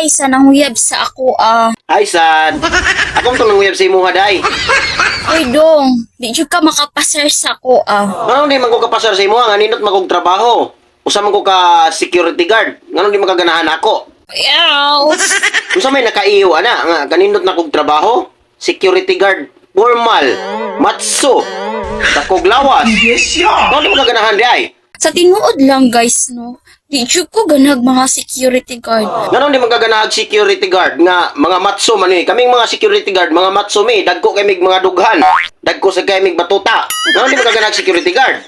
Ay sa nanguyab sa ako ah. Ay, sad. Akong tong nanguyab sa imuha, day. Uy dong, di jud ka makapasar sa ako ah. Nganong di man ko kapasar sa imuha nga nindot man kog trabaho? Usa man ko ka security guard. Nganong di man ka ganahan ako? Ew. Unsa may nakaiyo ana nga kanindot na kog trabaho? Security guard, formal, matso, dakog lawas. Nganong di man ka ganahan di ay? Sa tinuod lang guys no, di jud ko ganag mga security guard. Nganong di man ka ganahag security guard nga mga matso man ni? Kaming mga security guard, mga matso mi, dagko kay mig mga dughan. Dagko sa kay mig batuta. Nganong di man ka ganahag security guard?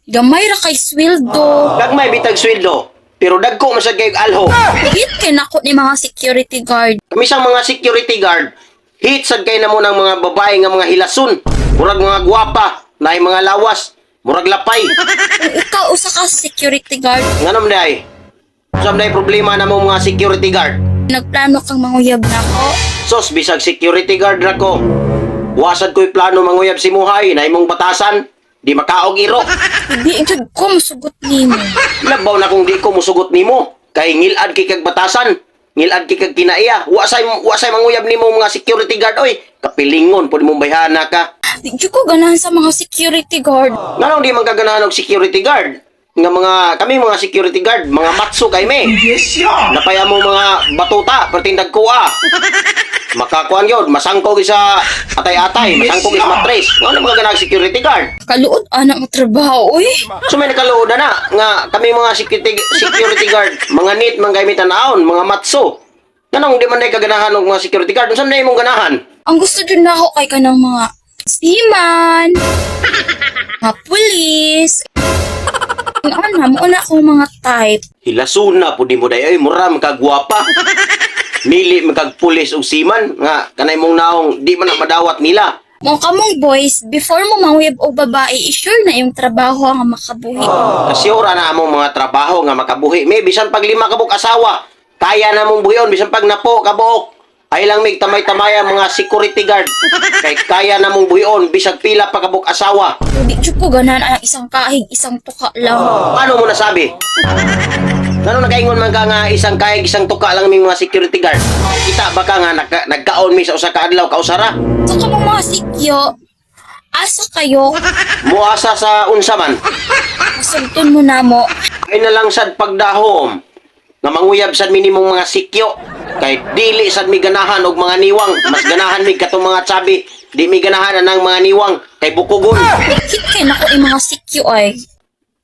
Gamay ra kay sweldo. Gagmay bitag sweldo, pero dagko man sad kay alho. Hit kay nako ni mga security guard. Kami sang mga security guard, hit sad kay namo ng mga babae nga mga hilason, murag mga gwapa, naay mga lawas, murag lapay. Kung ikaw usa ka security guard, Nganom day? Unsa man day problema namo mga security guard? Nagplano kang manguyab nako? Sos, bisag security guard ra ko. Wasad ko'y plano manguyab si Muhay na imong batasan, di makaog iro. Di jud ko musugot nimo. Labaw na kung di ko musugot nimo, kay ngilad kay kag batasan, ngilad kay kag kinaiya. Wa say manguyab nimo mga security guard oy. Kapilingon pud mong bayhana ka. Di jud ko ganahan sa mga security guard. Nganong di man kaganahan og security guard? Nga mga kami mga security guard, mga matso kay me. Napaya mo mga batuta, pertindag kuha. Makakuan yun, masangko gyud sa atay-atay, masangko gyud sa matres. Ngano mga ganang security guard? Kaluod anak mo trabaho uy. So may nakaluod na nga kami mga security guard, mga neat man gamit tanawon, mga matso. Nganong di man day kaganahan og mga security guard? Unsa man imong ganahan? Ang gusto jud nako kay kanang mga seaman, mga pulis. Ano, mo na akong mga type. Hilasuna pud nimo day ay mura man kag gwapa. Mili man kag pulis og seaman nga kanay mong naong di man na madawat nila. Mo kamong boys, before mo manguyab og babae, i-sure na yung trabaho nga makabuhi. Kasyura na among mga trabaho nga makabuhi. May bisan pag 5 ka buok asawa, kaya na mong buhion bisan pag 10 ka buok. Ay lang mig tamay-tamay ang mga security guard. Kay kaya na mong buhion bisag pila pa ka buok asawa. Di jud ko ganahan ang isang kahig, isang tuka lang. Paano mo nasabi? Ngano nakaingon man ka nga isang kahig isang tuka lang ming mga security guard? Kita ba ka nga nagkaon mi sa usa ka adlaw kausara? So kamong mga sikyo, asa kayo, Muasa sa unsa man? Masulton mo na mo. Ay na lang sad pagdahom nga manguyab sad minimong mga sikyo kay dili sad mi ganahan og mga niwang, mas ganahan mi katong mga tsabi, di mi ganahan anang mga niwang kay bukugon. Hit kay nako yung mga sikyo ay.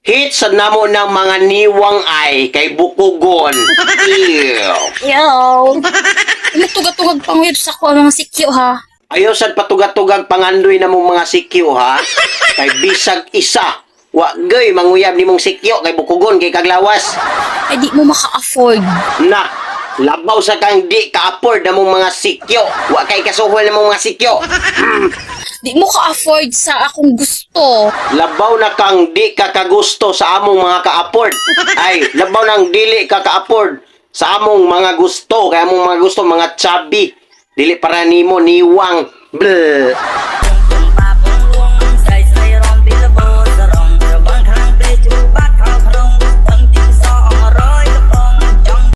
Hit sad namo ng mga niwang ay kay bukugon. Ew. Yo. Tugatugag panguyab sa ko ang mga sikyo ha. Ayaw sad patugatugag pangandoy na mong mga sikyo ha, kay bisag isa wa gay manguyab nimong sikyo kay bukugon kay kaglawas. Ay di mo maka-afford. Na, labaw sa kang di ka-afford na mong mga sikyo. Wa kay kasuhol na mong mga sikyo. Di mo ka-afford sa akong gusto. Labaw na kang di ka kagusto sa among mga ka-afford. Ay, labaw nang dili ka ka-afford sa among mga gusto. Kaya among mga gusto, mga chubby. Dili para nimo niwang. Bleh.